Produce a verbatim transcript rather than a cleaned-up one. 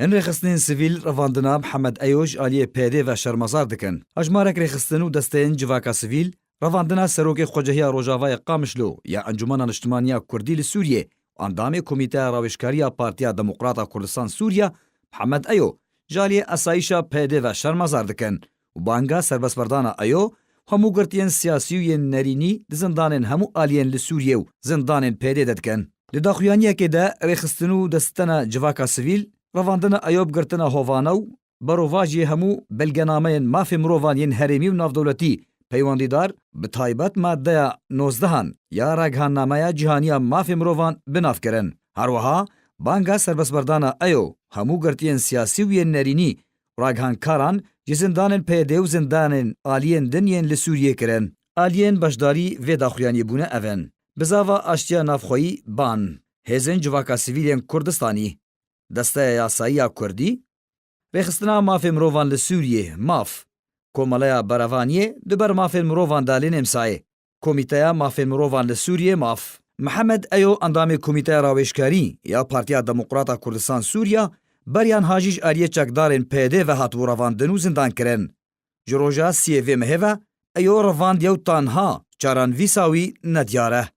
Hin rêxistinên sivîl revandina Mihemed Eyo ji aliyê P Y D ve şermezar dikin. Hejmarek rêxistin û desteyên civaka sivîl revandina serokê xwecehiya Rojavayê Qamişlo ya Encûmena Niştimaniya Kurdî li Sûriyê û endamê Komîteya Rawêjkarî ya Partiya Demokrat a Kurdistan Sûriya Mihemed Eyo ji aliyê esayîşa P Y D ve şermezar dikin û banga serbestberdana Eyo û hemû girtiyên siyasî û yên nerînî di zindanên hemû aliyên li Sûriyê û zindanên P Y D de dikin. Di daxuyaniyekê de rêxistin û destena civaka sivîl revandina Eyo bi girtina hovane û berovajiyê hemû belgenameyên mafê mirovan yên herêmî û navdewletî peywendîdar, bi taybet maddeya nozdehan ya Raghannameya Cîhanî ya Mafê Mirovan bi nav kirin. Her wiha banga serbestberdana Eyo hemû girtiyên siyasî û yên nerînî û raghankaran ji zindanên P Y D û zindanên aliyên din yên li Sûriyê kirin. Aliyên beşdarî vê daxuyaniyê bûne ev in: Bizava Aştiya Navxweyî, ban, Hêzên Civaka Sivîl yên Kurdistanî, Desteya Yasayî ya Kurdî, Rêxistina Mafê Mirovan li Sûriyê, maf, Komeleya Berevaniyê di ber Mafên Mirovan de li Nêmsayê, Komîteya Mafên Mirovan li Sûriyê, maf. Mihemed Eyo, endamê Komîteya Rawêjkarî ya Partiya Demokrat a Kurdistan Sûriya, beriya niha jî ji aliyê çekdarên P Y D ve hatibû revandin û zindan kirin. Ji roja siyê vê mehê ve Eyo revandiye û ta niha çarenivîsa wî nediyar e.